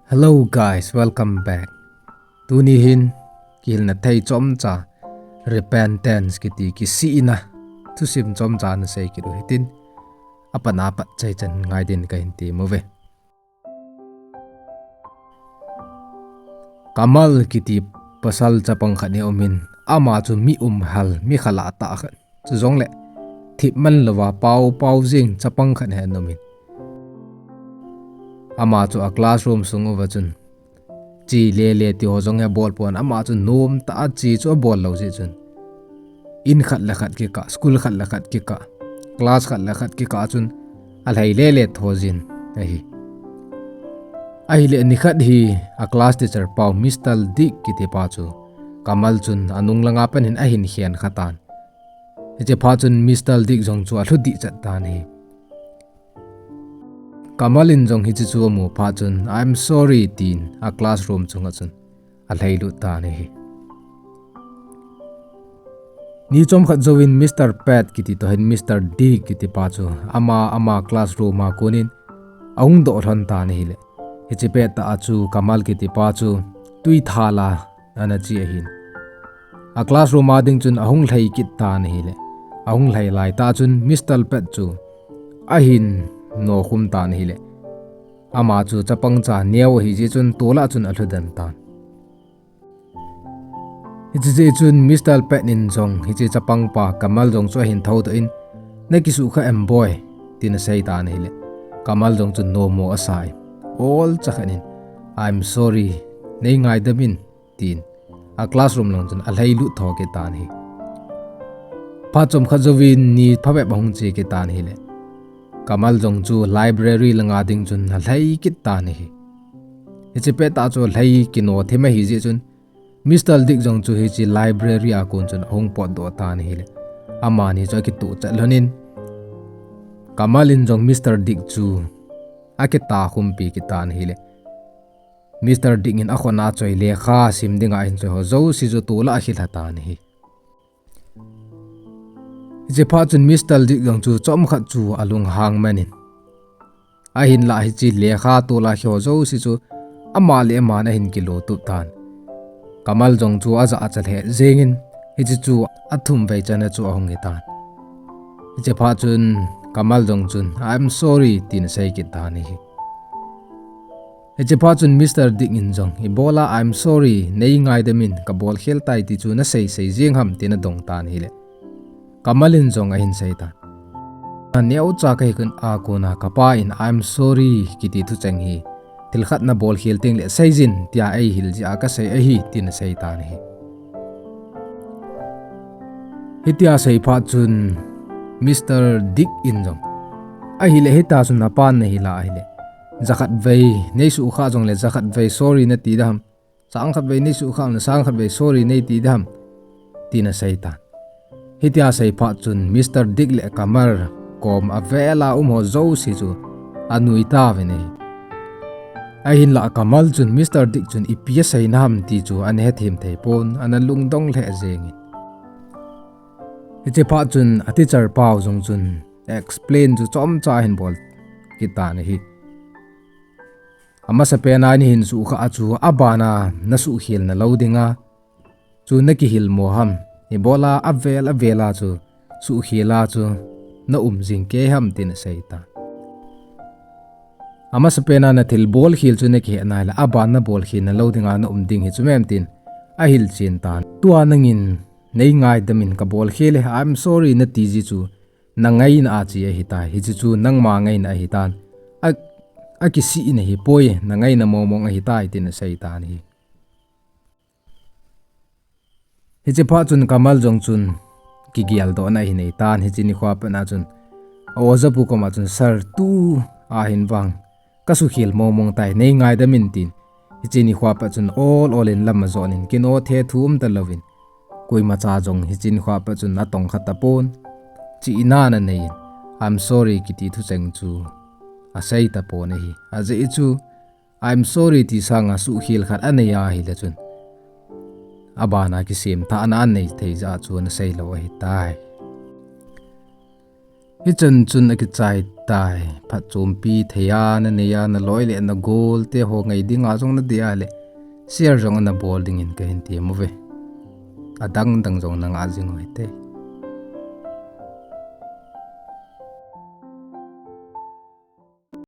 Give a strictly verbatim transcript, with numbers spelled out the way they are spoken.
Hello guys, welcome back. Tuni hin kihilna thei chomcha, repentance kiti kisihna thusim chomcha ana sei kit u hitin, apat apat chai chan ngai din kahin ti mo ve. Kamal kiti pasal chapang khat hi umin, ama chu mi umhal, mi khalah tah khat. Chujongle thip man louva pao pao jing chapang khat hi ana umin. Ama chu a classroom sung uva chun che le le ti ho jong hi abol pon, ama chu nomtah a che chu abol lou jeh chun, in khat le khat kikah, school khat le khat kikah, class khat le khat kikah chun alhai le le tho jin ahi. Ahile nikhat hi a class teacher pau Mister Dick kiti pa chu Kamal chun anung langa pat hin ahin khen kha tan. Hiche phat chun Mister Dick jong chu alhu dih chat tan ahi. Kamal in jong hiche chu amu phat chun, "I'm sorry," tin a classroom chunga chun alhai lut tan ahi. Ni chomkhat jouvin Mister Pat kiti toh hin Mister Dick kiti pa chu ama, ama classroom a konin ahung doh lhon tan ahile, hiche pettah a chu Kamal kiti pa chu tui thal a ana che ahin. A classroom a ding chun ahung lhai kit tan ahile, ahung lhai laitah chun Mister Pat chu ahin nokhum tan ahile, ama chu chapang cha neo ahi jeh chun tol a chun alhu den tan. Hiche jeh chun Mister Pat in jong hiche chapang pa Kamal jong chu ahin thoudoh in, "Na kisuhkhah em boi?" tin asei tan ahile, Kamal jong chu nomo asa in, olcha khat in, "I'm sorry, nei ngaidam in," tin a classroom lang chun alhai lut tho kit tan ahi. Phat chomkhat jouvin ni phabep ahung che kit tan ahile, Kamal jong chu library langa ding chun alhai kit tan ahi. Hiche pettah chu alhai kino thim ahi jeh chun, Mister Dick jong chu hiche library a kon chun ahung potdoh tan ahile, amani chu akituh chat lhonin, Kamal in jong Mister Dick chu akitakhumpi kit tan ahile, Mister Dick in akhut a achoi lekha sim dinga ahin choi ho jouse chu tol a akhilha tan ahi. Hiche phat chun Mister Dick jong chu chomkhat chu alunghang man in, ahinlah hiche lekha tol a khi ho jouse chu ama le aman ahin kilo tup tan. Kamal jong chu ajachat lheh jengin, hiche chu athum vei channa chu ahung hitan. Hiche phat chun Kamal jong chun, "I'm sorry," tin asei kit tan ahi. Hiche phat chun Mister Dick in jong, "Ibola I'm sorry, nei ngaidam in, kabolkhel tai ti chu nasei sei jeng ham?" tin adong tan ahile, Kamal in jong ahin sei tan, "Aneocha kahi kon a kona kapa in I'm sorry kiti thucheng hi thil khat nabolkhel tengle seijin tia eihil jeh a kasei ahi," tin asei tan ahi. Hitia asei phat chun Mister Dick in jong, "Ahile hitia chu napan nahi la ahile, jakhat vei neisuhkhah jongle jakhat vei sorry nati dam, sangkhat vei neisuhkhah jongle sangkhat vei sorry neiti dam?" tin asei tan. Hitia asei phat chun Mister Dick le Kamal kom avel a um ho jouse chu anui tauvin ahi. Ahinlah Kamal chun Mister Dick chun ipi asei nam ti chu ana hethem thei pon, ana lungdong lheh jengin. Hiche phat chun a teacher pau jong chun explain chu chomcha ahin bol kit tan ahi. Amasapen a nahin suhkhah a chu abana nasuhkhel nalou dinga chu nakihil mo ham? Ibola avel avel a chu suhkhel a chu naum jing kei ham tin asei tan. Amasapen a nathil bolkhel chu nakihe nahile, aban nabolkhel nalou dinga naum ding hi chu mem tin ahilchen tan. Tua nangin nei ngaidam in kabolkhel e, I'm sorry nati ji chu nangaina a che ahitai, hiche chu nangma ngaina ahitan. A, akisihna ahipoi, nangaina mongmong ahitai tin asei tan ahi. Hiche phat chun Kamal jong chun kigeldohna ahin nei tan, hiche nikho a pat a chun a ojapu koma chun, "Sir, tua hin vang kasuhkhel mongmong tai, nei ngaidam in," tin hiche nikho a pat chun ol ol in lam ajon in, kino thethu um talouvin, koimacha jong hiche nikho a pat chun atongkha tapon, chihna ana nei in, I'm sorry kiti thucheng chu asei tapon ahi. Ajeh chu I'm sorry ti sanga suhkhel khat anei ahile chun, abana kisemthahna anei thei jeh a chu ana seilou ahitai. Hichan chun akichai tai. Phatchompi thei a nanei a, naloi le nagol te ho ngai dinga jong nadei a le, share jong ana bol dingin kahin tem uve. Adang dang jong nangah jing u hite.